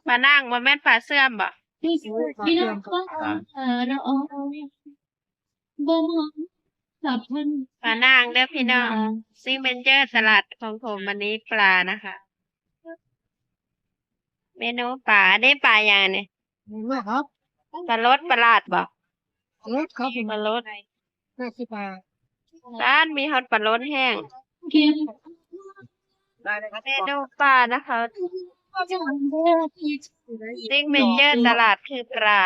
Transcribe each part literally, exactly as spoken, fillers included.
ปลาหนังบ่แม่นปลาเสื่อมบ่ ปลาเสื่อมครับ ปลาหนังเด้อพี่น้อง ซิ่งเบนเจอร์ตลาดของผมวันนี้ปลานะคะ เมนูปลา อันนี้ปลาอย่างนี้ นี่ครับ ปลาลดปลาหลาดบ่ ปลาลดครับผม ปลาลด ห้าสิบบาท ร้านมีฮอดปลาลดแห้ง ได้เลยครับ เมนูปลานะคะ ซิ่งเบนเจอร์ตลาดคือปลา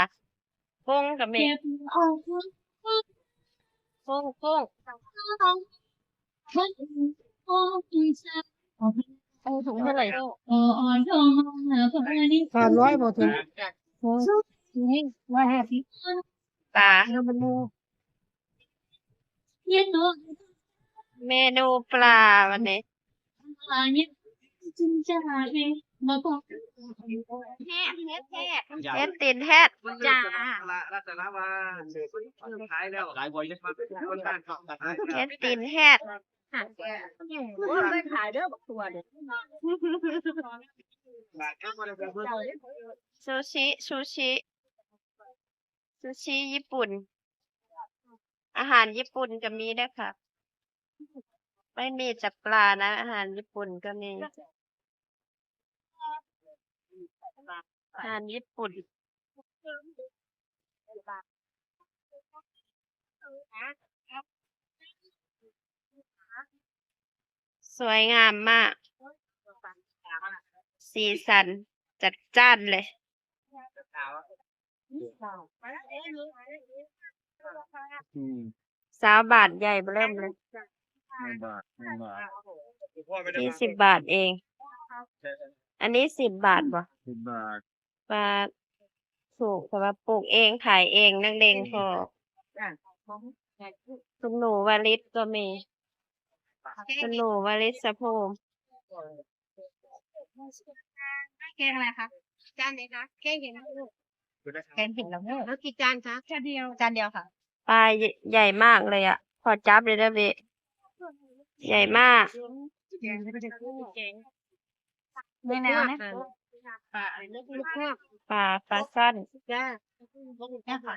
กุ้งก็มี กุ้ง กุ้ง เอาถุงเท่าไหร่ ห้าร้อยบ่ถึง โอ้ ร้อยห้าสิบ ปลา แล้วมัน เมนูปลาวันนี้ เฮ็ด เฮ็ด เฮ็ด เฮ็ดตีนแฮด จ้า ละรัตนวาขายแล้ว ขายบ่อยจัง คนบ้านเขาขาย เฮ็ดตีนแฮด โอ้ย ไม่ขายเด้อ บักตัวเนี่ย ซูชิ ซูชิ ซูชิญี่ปุ่น อาหารญี่ปุ่นก็มีเด้อค่ะ ไม่มีแต่ปลานะ อาหารญี่ปุ่นก็มี อาหารญี่ปุ่น สวยงามมาก สีสันจัดจ้านเลย อืม ซาวบาทใหญ่เบิ่มเลย หนึ่งบาท หนึ่งบาท ยี่สิบบาทเอง อันนี้สิบบาทบ่ สิบบาท ปลาถูก แต่ว่าปลูกเอง ขายเอง นักเลงพอ จ้ะ คุณหนูวาริศก็มี คุณหนูวาริศภูมิ แกงอะไรคะ จานไหนคะ แกงเห็ดนางรม แกงเห็ดนางรม แล้วกี่จานคะ จานเดียว จานเดียวค่ะ ปลาใหญ่ ใหญ่มากเลยอะ ขอจับเลยได้ไหม ใหญ่มาก แกง แกง ไม่แน่นะ ปลา ปลา ปลาซ่อน จ้า จ้าค่ะ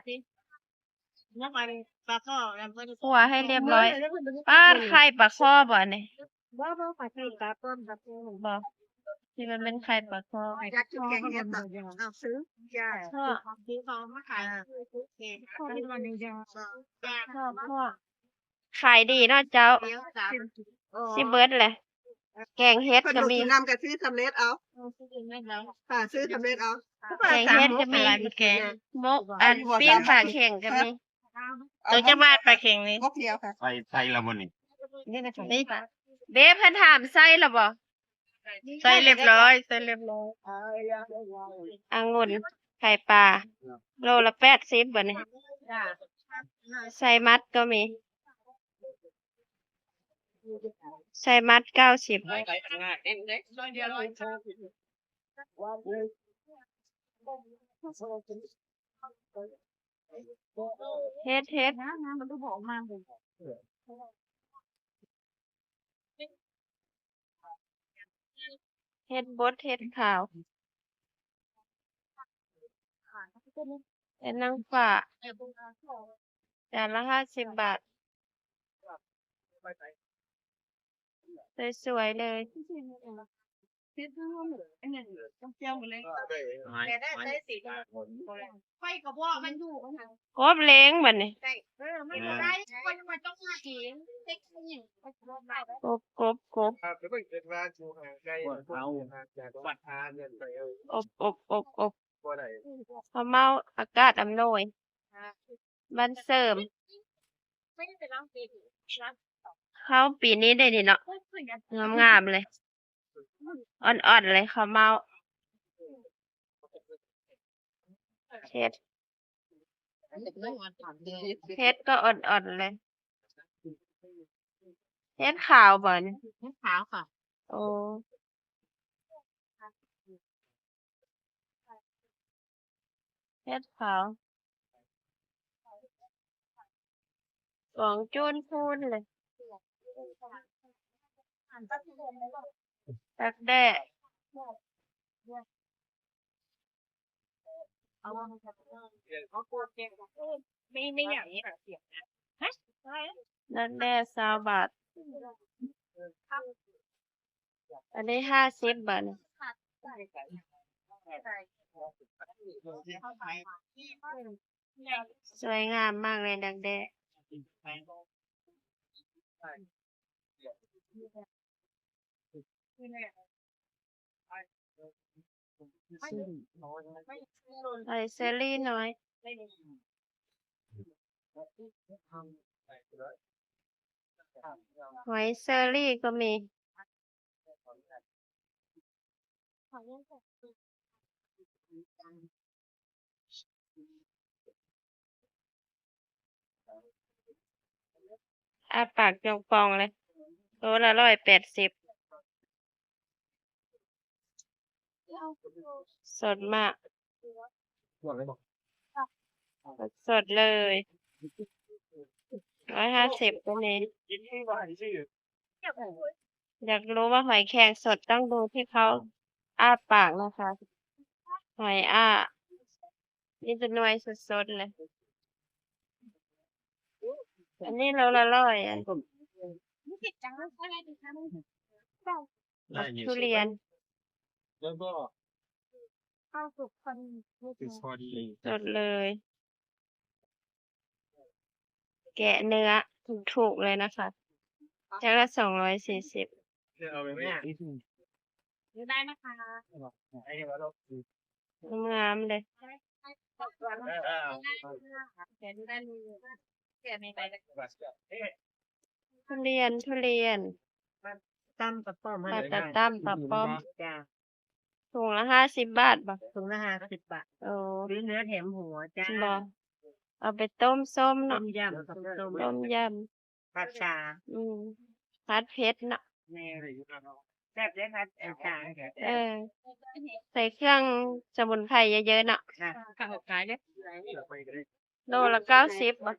แล้วไปปลาข้อ แล้วไป คั่วให้เรียบร้อย ปาดไข่ปลาข้อบ่อันนี้ บ่ บ่ ปลาข้อ ปลาต้ม ปลาต้ม บ่ ที่มันเป็นไข่ปลาข้อ อยากกินแกงเห็ดน่ะ เอาซื้อ จ้า ข้อ ซื้อของมาขาย อ่า ข้อ ข้อ ขายดีเนาะเจ้า เดี๋ยวจ้า สิเบิดเลย แกงเห็ดก็มี เพิ่นดูดน้ำกะทิสำเร็จเอา ค่ะ ซื้อสำเร็จเอา แกงเห็ดก็มี แกง มก อันปิ้งปลาเข็งก็มี เอา ตัวจักบาทปลาเข็งนี่ มกเดียวค่ะ ใส่ ใส่ละบ่นี่ นี่นะคะ นี่ปะ เบฟเพิ่นถามใส่ละบ่ ใส่เรียบร้อย ใส่เรียบร้อย องุ่น ไข่ปลา โลละแปดสิบบ่นี่ จ้า ไซมัสก็มี ไซมัสเก้าสิบ เห็ด เห็ด เห็ดบด เห็ดขาว เห็ดนางฟ้า จานละห้าสิบบาท สวยๆเลย แต่ได้ใส่สี ไฟกระบอกมันอยู่ข้างหลัง กบเล้งบัดนี้ ใช่ เออ มันก็ได้ มัน มันต้องมาเอง เต็กนี่ กบ กบ กบ ครับ เดี๋ยวเพิ่งเกิดว่าชูห่างไกล พวกเขา ห่างจากวัดอาเนี่ยไป อบ อบ อบ อบ บ่ได้ ข้าวเม่าอากาศอำนวย บ้านเสริม ไม่ได้ไปร้องเพลงนะ ข้าวปีนี้ได้นี่เนาะ งามๆเลย อ่อนๆเลย ข้าวเม่า เห็ด เห็ดก็อ่อนๆเลย เห็ดขาวบ่นี่ เห็ดขาวค่ะ โอ้ เห็ดขาว กองโจรพูนเลย ดักแด้ ไม่ไม่อย่างนี้แบบเสียงนะฮะอะไรนะ ดักแด้ซาวบาท อันนี้ห้าสิบบาท สวยงามมากเลยดักแด้ หอยเชอรี่น้อย หอยเชอรี่ก็มี อ้าปากจงปองเลย โลละร้อยแปดสิบ สดมาก สดเลย ร้อยห้าสิบก็มี อยากรู้ว่าหอยแครงสดต้องดูที่เขาอ้าปากนะคะ หอยอ้า นี่จะหน่วยสดๆเลย อันนี้โลละร้อย อัน ได้อยู่ ทุเรียน แล้วก็ ข้าวสุกพอดี คือพอดี สดเลย แกะเนื้อถูกๆเลยนะคะ แก้วละสองร้อยสี่สิบ เอาไปไหมอ่ะ ได้นะคะ งามเลย เดี๋ยวดูได้เลย เดี๋ยวมีใบ ทุเรียน ทุเรียน ตำปะป้อม ปลาตะตำปะป้อม จ้า ถุงละห้าสิบบาทบ่ ถุงละห้าสิบบาท โอ้ หรือเนื้อแถมหัวจ้า บ่ เอาไปต้มส้มเนาะ ต้มยำ ต้มส้ม ต้มยำ ผัดฉ่า อืม ผัดเผ็ดเนาะ แม่น แซ่บเด้อ ผัดฉ่า เออ ใส่เครื่องสมุนไพรเยอะๆเนาะ ค่ะ ข้าวขายเด้อ โลละเก้าสิบบ่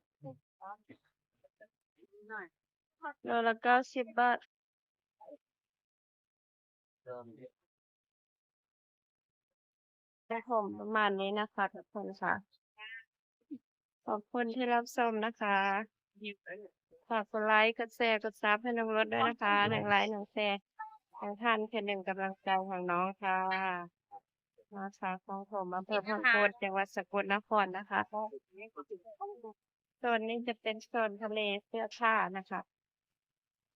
โลละเก้าสิบบาท ครับผม ประมาณนี้นะคะทุกคนค่ะ ขอบคุณที่รับชมนะคะ ฝากกดไลค์ กดแชร์ กดซับให้น้องรถด้วยนะคะ หนึ่งไลค์ หนึ่งแชร์ หนึ่งท่าน คือหนึ่งกำลังใจของน้องค่ะ นะคะ ของผม อำเภอพังโคน จังหวัดสกลนครนะคะ โซนนี้จะเป็นโซนทะเลเสื้อผ้านะคะ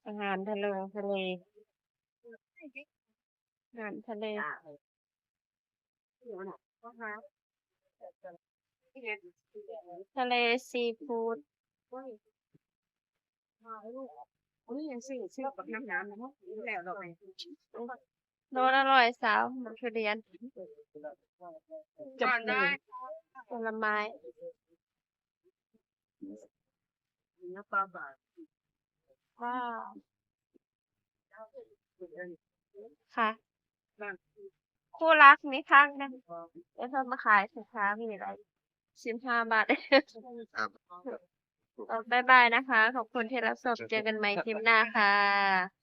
อาหารทะเล ทะเล อาหารทะเล ทะเลซีฟู้ด โลละร้อยซาว หมากทุเรียน จับได้ ผลไม้ ว้าว ค่ะ คู่รักมีข้างหนึ่ง เดี๋ยวเพิ่นมาขายสินค้ามีอะไร สิบห้าบาท ครับ เอ่อ บ๊ายบายนะคะ ขอบคุณที่รับชม เจอกันใหม่คลิปหน้าค่ะ